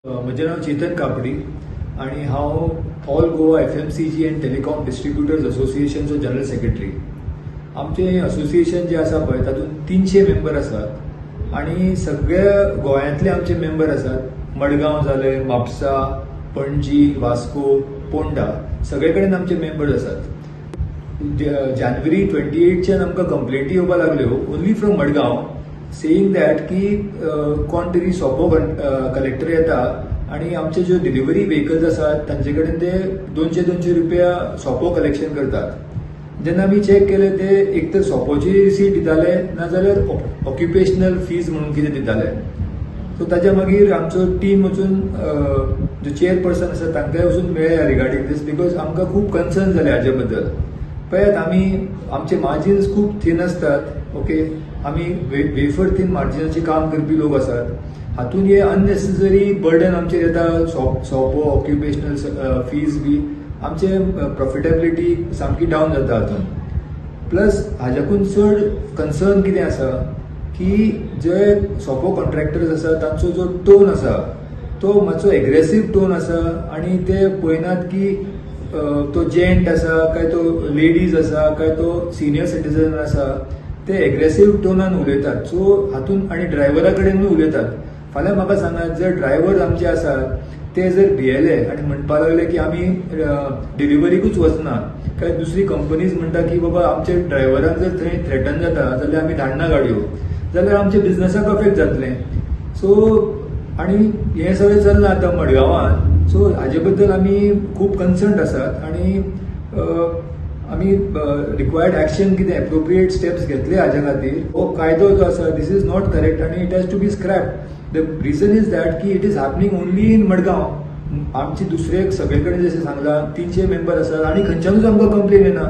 म्हजें नांव चेतन कापडी आनी हांव All Goa FMCG and Telecom Distributors असोसिएशनचो general secretary. आमचें असोसिएशन जें आसा पळय, तातूंत 300 मेंबर आसात आनी सगळ्या गोंयांतले आमचे मेंबर आसात. मडगांव जालें, म्हापसा, पणजी, वास्को, पोंडा, सगळे कडेन आमचे मेंबर्स आसात. जानेवारी 28च्यान आमकां कंप्लेंटी येवपाक लागल्यो only from Madgaon, saying that की कोण तरी सोपो कलेक्टर येता आनी आमचे ज्यो डिलिव्हरी व्हेकल्स आसात, तांचे कडेन ते 200 200 रुपया सोपो कलेक्शन करतात. जेन्ना आमी चॅक केले, ते एक तर सोपोची रिसीट दिताले, नाजाल्यार ऑक्युपेशनल फीज म्हणून कितें दिताले. सो ताच्या मागीर आमचो टीम वचून, जो चेअरपर्सन आसा तांकांय वचून मेळ्ळे रिगार्डींग दीस, because आमकां खूब कन्सर्न जाले हाजे बद्दल. पळयात, आमी आमचे मार्जिन्स खूब थीन आसतात, ओके? आमी वेफर थीन मार्जिनाचेर काम करपी लोक आसात. हातून हे अननेसेसरी बर्डन आमचेर येता, सोपो, ऑक्युपेशनल फीज बी, आमचे प्रॉफिटेबिलिटी सामकी डावन जाता हातून. प्लस हाज्याकून चड कन्सर्न कितें आसा की जे सोपो कॉन्ट्रॅक्टर्स आसा, तांचो जो टोन आसा तो मातसो एग्रेसीव टोन आसा आनी ते पळयनात की तो जेंट आसा काय तो लेडीज आसा काय तो सिनियर सिटीजन आसा. ते एग्रेसीव टोनान उलयतात. सो हातून आनी ड्रायव्हरा कडेनूय उलयतात. फाल्यां म्हाका सांगात, जर ड्रायव्हर आमचे आसात ते जर भियेले आनी म्हणपाक लागले की आमी डिलिव्हरीकूच वचना, काय दुसरी कंपनीज म्हणटा की बाबा, आमच्या ड्रायव्हरांक जर थंय थ्रेटन जाता जाल्यार आमी धाडना गाडयो, जाल्यार आमच्या बिझनसाक अफेक्ट जातलें. सो आनी हें सगळें चल्लां आतां मडगांवान. सो हाजे बद्दल आमी खूब कन्सर्न आसात आनी आमी रिक्वायर्ड एक्शन, कितें एप्रोप्रिएट स्टेप्स घेतले हाज्या खातीर. हो कायदो जो आसा, this is not correct आनी it has to be scrapped. The reason is that की it is happening only in Madgaon. आमची दुसरे सगळे कडेन, जशें सांगलां, 300 मेंबर आसात आनी खंयच्यानूच आमकां कंप्लेन येना.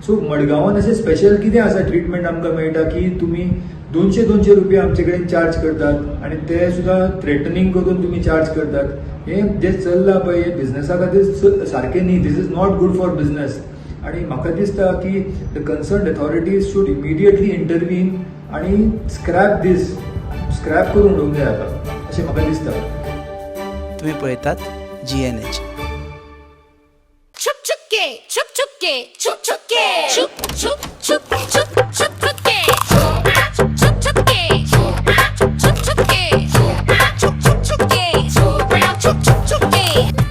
सो मडगांवान अशें स्पेशल कितें आसा, ट्रिटमेंट आमकां मेळटा की तुमी 200 200 रुपया आमचे कडेन चार्ज करतात आनी ते सुद्दां थ्रेटनिंग करून तुमी चार्ज करतात? हें जें चल्लां पळय, हें बिझनसा खातीर सारकें न्ही. This is not good for business आनी म्हाका दिसता की the concerned authorities should immediately intervene आनी स्क्रॅप दीस, स्क्रॅप करून उडोवंक जाय हाका, अशें म्हाका दिसता. तुम्ही पळयतात जीएनएच. छुप छुप के, छुप छुप के, छुप छुप के, छुप छुप छुप छुप छुप छुप के, छुप छुप छुप के, छुप छुप के, छुप छुप छुप के, छुप छुप छुप के.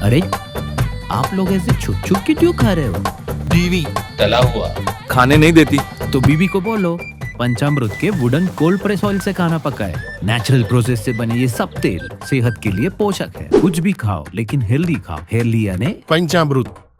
अरे, आप लोग ऐसे छुप छुप के क्यों खा रहे हो? बीवी तला हुआ खाने नहीं देती. तो बीबी को बोलो, पंचामृत के वुडन कोल्ड प्रेस ऑयल से खाना पकाए. नेचुरल प्रोसेस से बने ये सब तेल सेहत के लिए पोषक है. कुछ भी खाओ, लेकिन हेल्दी खाओ. हेल्दी यानी पंचामृत.